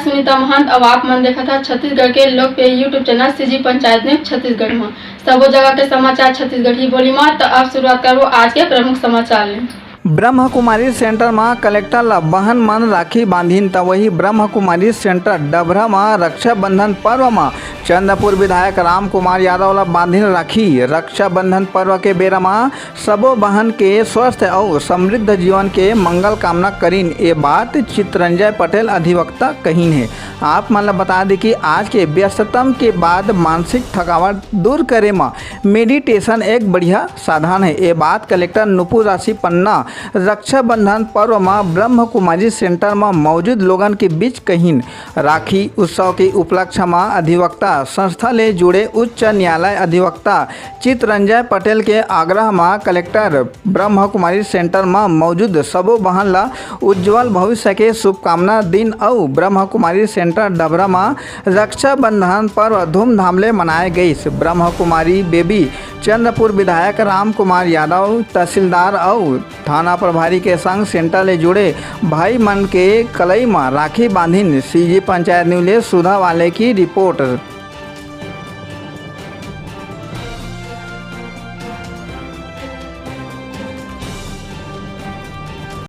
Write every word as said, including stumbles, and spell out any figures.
सुनीता महंत, अब आप मन देखत हा छत्तीसगढ़ के लोकप्रिय YouTube channel CG panchayat news Chhattisgarh में। सबो जगह के समाचार छत्तीसगढ़ी बोली में। तो अब शुरुआत करबो आज के प्रमुख समाचार ले। ब्रह्म कुमारी सेंटर म कलेक्टर ल बहन मन राखी बांधिन, त वही ब्रह्म कुमारी सेंटर डभरा म रक्षाबंधन पर्व म चंद्रपुर विधायक राम कुमार यादव ल बांधिन राखी। रक्षाबंधन पर्व के बेरा म सबो बहन के स्वस्थ अउ समृद्ध जीवन के मंगल कामना करिन। ये बात चितरंजय पटेल अधिवक्ता कहिन हे। आप मन ल बता दे कि आज के व्यस्ततम के बाद मानसिक थकावट दूर करे म मेडिटेशन एक बढ़िया साधन हे। ये बात कलेक्टर नुपुर राशि पन्ना रक्षाबंधन पर्व म ब्रह्म कुमारी सेंटर म मौजूद लोगन के बीच कहिन। राखी उत्सव के उपलक्ष्य म अधिवक्ता संस्था ले जुड़े उच्च न्यायालय अधिवक्ता चितरंजय पटेल के आग्रह म कलेक्टर ब्रह्म कुमारी सेंटर म मौजूद सबो बहन ल उज्जवल भविष्य के शुभकामना दिन अउ ब्रह्म कुमारी सेंटर डभरा म रक्षाबंधन पर्व धूमधाम ले मनाए गइस। ब्रह्म कुमारी बेबी चंद्रपुर विधायक राम कुमार यादव, तहसीलदार अउ थाना प्रभारी के संग सेंटर ले जुड़े भाई मन के कलई म राखी बांधिन। सीजी पंचायत न्यूज ले सुधा वाले की रिपोर्ट।